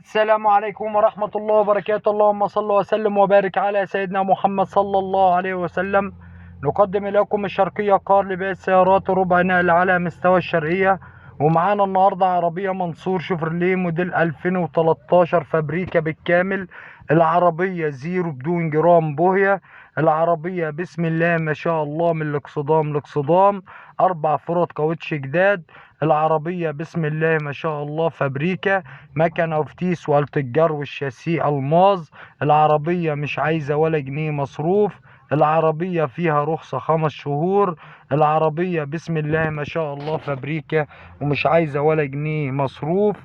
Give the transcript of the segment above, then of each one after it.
السلام عليكم ورحمة الله وبركاته. اللهم صل وسلم وبارك على سيدنا محمد صلى الله عليه وسلم. نقدم لكم الشرقية كار لبيع السيارات ربع نقل على مستوى الشرقية، ومعانا النهاردة عربية منصور شيفرليه موديل 2013 فابريكا بالكامل. العربية زيرو بدون جرام بوهية. العربية بسم الله ما شاء الله من الاقصدام لاقصدام، 4 فرط كاوتش جداد. العربية بسم الله ما شاء الله فابريكا، مكنة وفتيس وآلة الجر والشاسيه ألماظ. العربية مش عايزة ولا جنيه مصروف. العربية فيها رخصة 5 شهور. العربية بسم الله ما شاء الله فابريكا ومش عايزة ولا جنيه مصروف.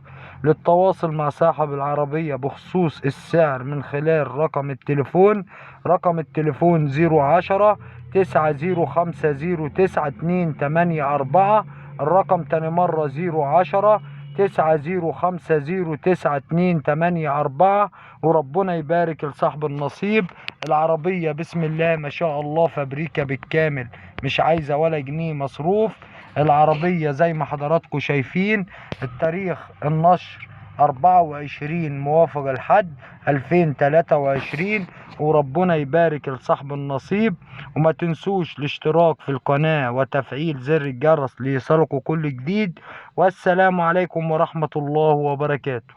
للتواصل مع صاحب العربية بخصوص السعر من خلال رقم التليفون، رقم التليفون زيرو عشرة تسعة زيرو خمسة زيرو تسعة اتنين تمانية أربعة. الرقم تاني مرة زيرو عشرة تسعة زيرو خمسة زيرو تسعة اتنين تمانية أربعة. وربنا يبارك لصاحب النصيب. العربية بسم الله ما شاء الله فابريكا بالكامل، مش عايزة ولا جنيه مصروف. العربية زي ما حضراتكم شايفين، التاريخ النشر 24 موافق الحد 2023. وربنا يبارك لصاحب النصيب. وما تنسوش الاشتراك في القناة وتفعيل زر الجرس ليصلكوا كل جديد. والسلام عليكم ورحمة الله وبركاته.